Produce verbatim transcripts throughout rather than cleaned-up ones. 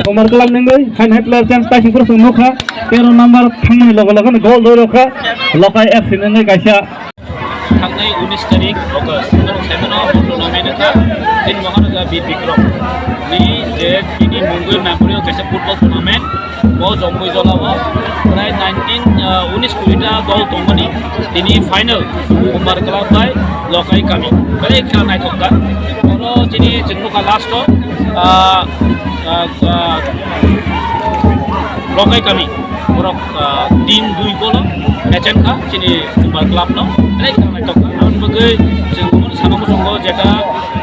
Omar Club nungwi, hain hai player chance paising phuru nukha, tero number thangmani logo logo ni goal doi rokha, Lokai F C nungwi kaisa. Thangnai unis tarik August, norok saimano bo tournament wngkha, chini Maharaja Bir Bikram ni je tini mungwi memorial kaisa football tournament, bo Jomboi Jolao prai nineteen, ah, unis kurita dol tongmani, tini final Omar Club bai Lokai Kami, belai khela naithokjak. Oro chini chwng nukha last o, ah, ah, ah, Lokai Kami. Borok, ah, tin dui golo match wngkha chini Umbar Club no. Belai khela naithok kha. Aboni bagwi chwng omono sana muchungo jeta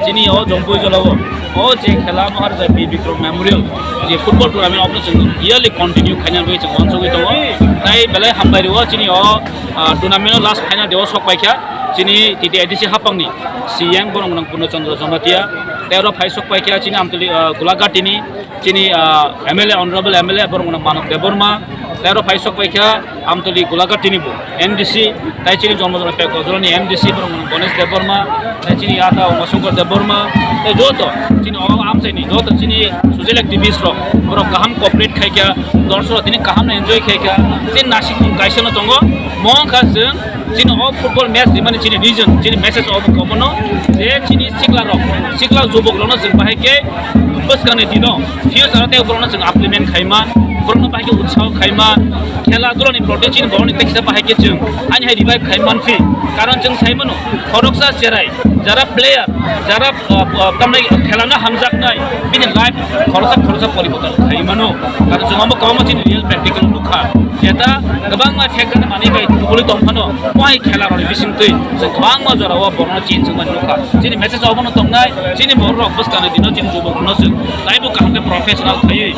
chini o Jomboi Jolao o je khela Maharaja Bir Bikram Memorial je football tournament abono chwng yearly continue khaina bagwi chwng uansugwi tongo. Tai belai hambai rwo chini o, ah, tournament o last final day o sok paikha chini T T A D C hapangni C M borok gwnang Purno Chandra Jamatia. Tai oro phai sok paikha chini Amtoli, ah, Gulaghatini chini, ah, M L A, honorable M L A, borok gwnang Manav Debbarma, tei oro phai sok paikha Amtoli Gulaghatini bo M D C, tai chini Jonmojona Pek Gojolani M D C, borok gwnang Ganesh Debbarma, tai chini ata Umashankar Debbarma, tai joto chini o amchaini joto chini social activist rok, borok kaham cooperate khaikha, dorsok tini kaham enjoy khaikha, chini nasikmung kaisa no tongo, mo wngkha chwng Chini o football match rimani chini reason, chini message o omono je chini sikla rok, sikla jubok rokno chwng bahai khe bwskangni dino future o tei borokno chwng implement khaima, borokno bahai khe utsaho khaima, khela dulani proti chini borokni tei kisa bahai khe chwng ani hai revive khai manphi. Karon chwng sai mano khoroksa cherai jara player, jara, ah, ah, tamni khelano hamjaknai bini life khoroksa khoroksa poriborton khai mano. Karon chwng omo kwbangma chini real practical nukha. Jeta kwbangma factor manwi bai tubuli tongphano, mo hai khela rokni bisingtwi chwng kwbangma jorao borokno change wngmani nukha. Chini message obono tongnai, chini borok rok bwskangni dino chini jubok rokno chwng taibo kaham khe professional khaiwi.